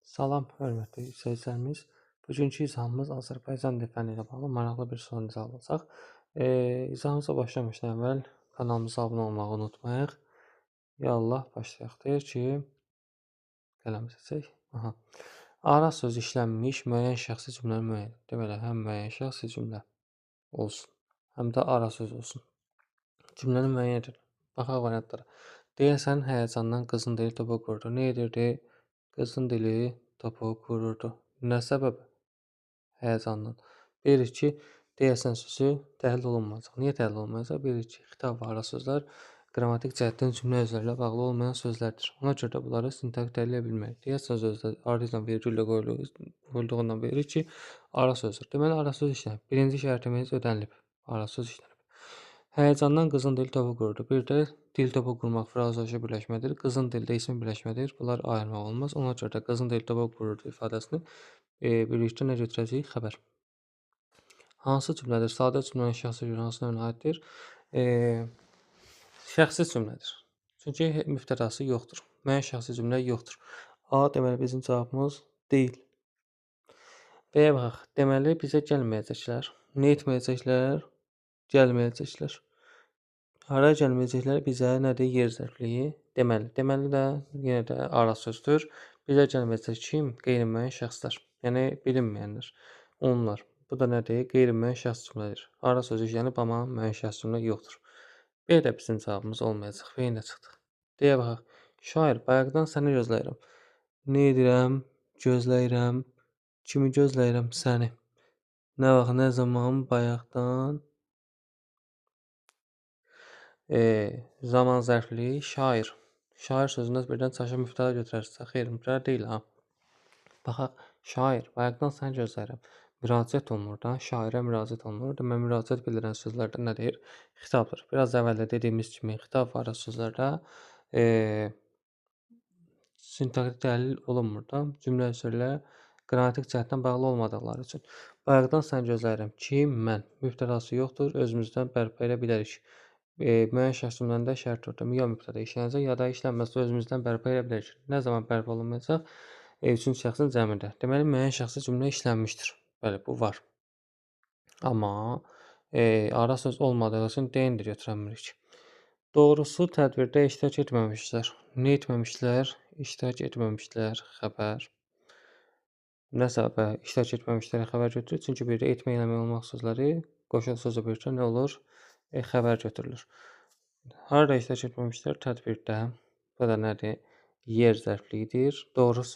Salam, hörmətli izləyicilərimiz. Bugünkü izahımız Azərbaycan dil fənni ilə bağlı maraqlı bir sual izahı olacaq. İzahımıza başlamadan əvvəl kanalımıza abunə olmağı unutmayaq. Ya Allah, başlayaq. Deyir ki, qələm seçək. Aha. Ara söz işlənmiş müəyyən şəxsi cümlələr müəyyən. Deməli, həm müəyyən şəxsi cümlə olsun, həm də ara söz olsun. Cümləni müəyyən edir. Baxaq variantlara. Deyəsən, həyəcandan qızın dili topa qurdu. Nə edirdi? Qızın dili topu qururdu. Nə səbəb? Həyəcandan. Bilirik ki, deyəsən sözü təhlil olunmayacaq. Niyə təhlil olunmayacaq? Bilirik ki, xitab və ara sözlər qrammatik cəhətdən cümlə üzvləri ilə bağlı olmayan sözlərdir. Ona görə də bunları sintaktik təhlil edə bilmərik. Deyəsən sözü ardıcıl vergüllə qoyulduğundan bilirik ki, ara sözdür. Deməli, ara söz işlənib. Birinci şərtimiz ödənilib. Ara söz işlənib. Həyəcandan qızın dili topu qururdu. Bir də dil topu qurmaq frazeoloji birləşmədir. Qızın dildə ismi birləşmədir. Bunlar ayırmaq olmaz. Ona görə də qızın dili topu qururdu ifadəsini birlikdə nə götürəcəyik? Xəbər. Hansı cümlədir? Sadə cümlənin şəxsi görə hansı növünə aiddir? Şəxsi cümlədir. Çünki mübtədası yoxdur. Müəyyən şəxsi cümlə yoxdur. A deməli bizim cavabımız deyil. B-yə baxaq. Deməli bizə gəlməyəcəklər. Nə etməyəcəklər? Gəlməyəcəklər. Hara gəlməyəcəklər? Bizə nədir? Yer zərfliyi. Deməli. Deməli də yenə də ara sözdür. Bizə gəlməyəcək kim? Qeyri-müəyyən şəxslər. Yəni bilinməyənlər. Onlar. Bu da nədir? Qeyri-müəyyən şəxs cümlədir. Ara sözü işlənib, amma müəyyən şəxs cümlə yoxdur. B də bizim cavabımız olmayacaq. B-yə də çıxdıq. D-yə baxaq. Şair, bayaqdan səni gözləyirəm. Nə edirəm? Gözləyirəm. Kimi gözləyirəm? Səni. Nə vaxt, nə zaman? Bayaqdan. Zaman zərfliyi şair. Şair sözündə birdən çaşıb mübtəda götürərsə, xeyr, mübtəda deyil ha. Baxaq, şair, bayaqdan səni gözləyirəm. Müraciət olunur da, şairə müraciət olunur. Deməli, müraciət bildirən sözlərdə nə deyir? Xitabdır. Biraz əvvəl də dediyimiz kimi, xitab var sözlərdə sintaktik təhlil olunmur da. Cümlə üzrə qrammatik cəhətdən bağlı olmadıqları üçün. Bayaqdan səni gözləyirəm ki, mən. Mübtədası yoxdur, özümüzdən bərpa edə bilərik. Müəyyən şəxs cümləndə şərt orada ya mübtəda işlənəcək, ya da işlənməzsə özümüzdən bərpa edə bilərik. Nə zaman bərpa olunmayacaq? Üçüncü şəxsin cəmində. Deməli, müəyyən şəxsi cümlə işlənmişdir. Bəli, bu var. Amma ara söz olmadığı üçün D-ni də götürəmirik. Doğrusu, tədbirdə iştirak etməmişlər. Nə etməmişlər? İştirak etməmişlər. Xəbər. Nə səbəbə iştirak etməmişlərə xəbər götürür? Çünki bir də etmək, eləmək olmaq sözləri qoşul sözə birlikdə nə olur? Xəbər götürülür. Harada iştirak etməmişlər? Tədbirdə. Bu da nədir? Yer zərfliyidir. Doğrusu